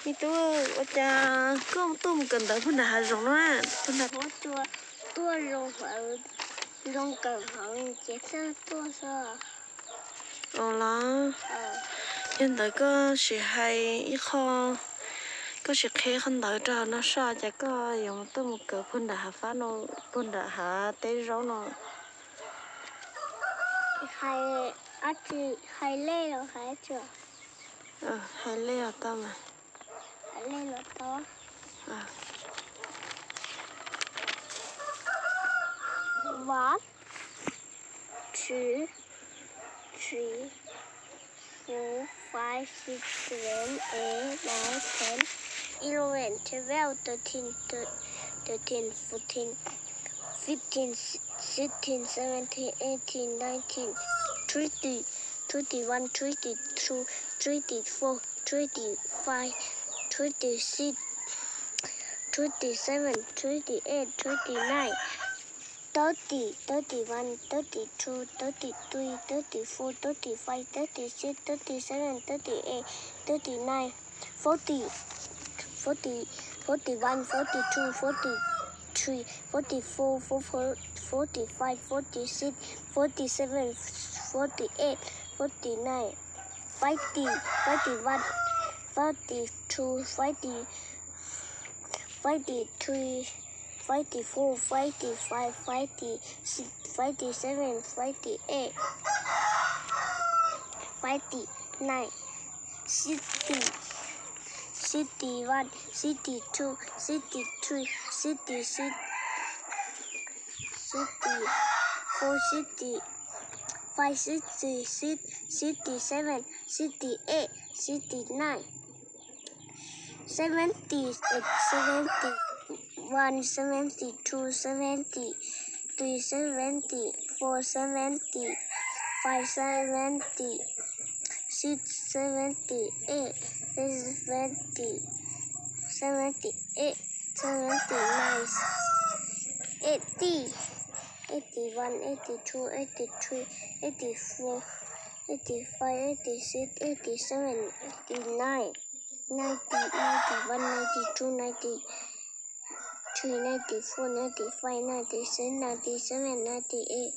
Tub, ua cas koj tuaj mus kawm ntawv puag nram hav zoov no na? Tuaj zoo hauv, zoo kawm hauv ces txawj tuaj xwb. Ua los, yog ntawd koj sim hais ib qho, koj sim qhia qhov ntawd rau no soj, cas koj yuav tuaj mus kawm puag nram hav fab no, puag nram hav teb zaub no? Hais, hais lej los hais tsuas? Hais lej los tau mas. Hais lej los tau. One, two, three, four, five, six, seven, eight, nine, ten, eleven, twelve, thirteen, thirteen, fourteen, fifteen, sixteen, seventeen, eighteen, nineteen, twenty, twenty-one, twenty-two, twenty-four, twenty-five, twenty-six, twenty-seven, twenty-eight, twenty-nine, thirty, thirty-one, thirty-two, thirty-three, thirty-four, thirty-five, thirty-six, thirty-seven, thirty-eight, thirty-nine, forty, forty, forty-one, forty-two, forty-three, forty-four, forty-five, forty-six, forty-seven, forty-eight, forty-nine, fifty, fifty-one, fifty-two, fifty, fifty-three, fifty-four, fifty-five, fifty-six, fifty-seven, fifty-eight, fifty-nine, sixty, sixty-one, sixty-two, sixty-three, sixty-six, sixty-four, sixty-five, sixty-six, sixty-seven, sixty-eight, sixty-nine, seventy, seventy-one, seventy-two, seventy-three, seventy-four, seventy-five, seventy-six, seventy-eight, seventy, seventy-eight, seventy-nine, eighty, eighty-one, eighty-two, eighty-three, eighty-four, eighty-five, eighty-six, eighty-seven, eighty-nine, ninety, ninety-one, ninety-two, ninety-three, ninety-four, ninety-five, ninety-six, ninety-seven, ninety-eight,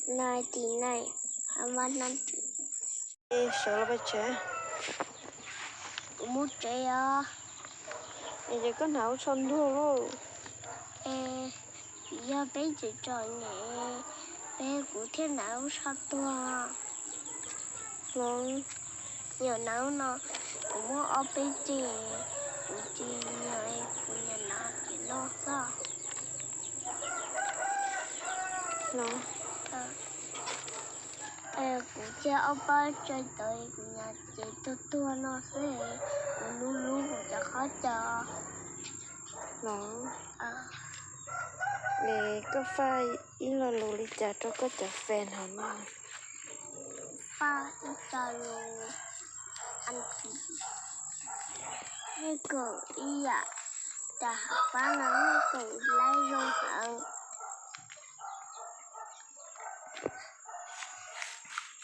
ninety-nine, one hundred. Sawv los peb tsev. Kuv mus tsev os. Es ces koj hnav ua tsho ntuag lauj. Es yog peb tseem tsom nyem, peb kuv thiaj hnav ua tsho tuag. Los, nyuam hnav no kuv muab ob peb ceg, kuv tsis nyiam, kuv nyiam hnav ces noj xwb. Los, kuv thiaj ob pab tsev tod kuv nyiam ces tuag tuag no xwb, kuv hlub hlub kuv cov khaub cos. Los, es koj faj ib lo lus li cas rau koj cov fans hauv no? Faj ib co lus, nej koom ib yam, cas hav fab no nej koom laib zoo heev.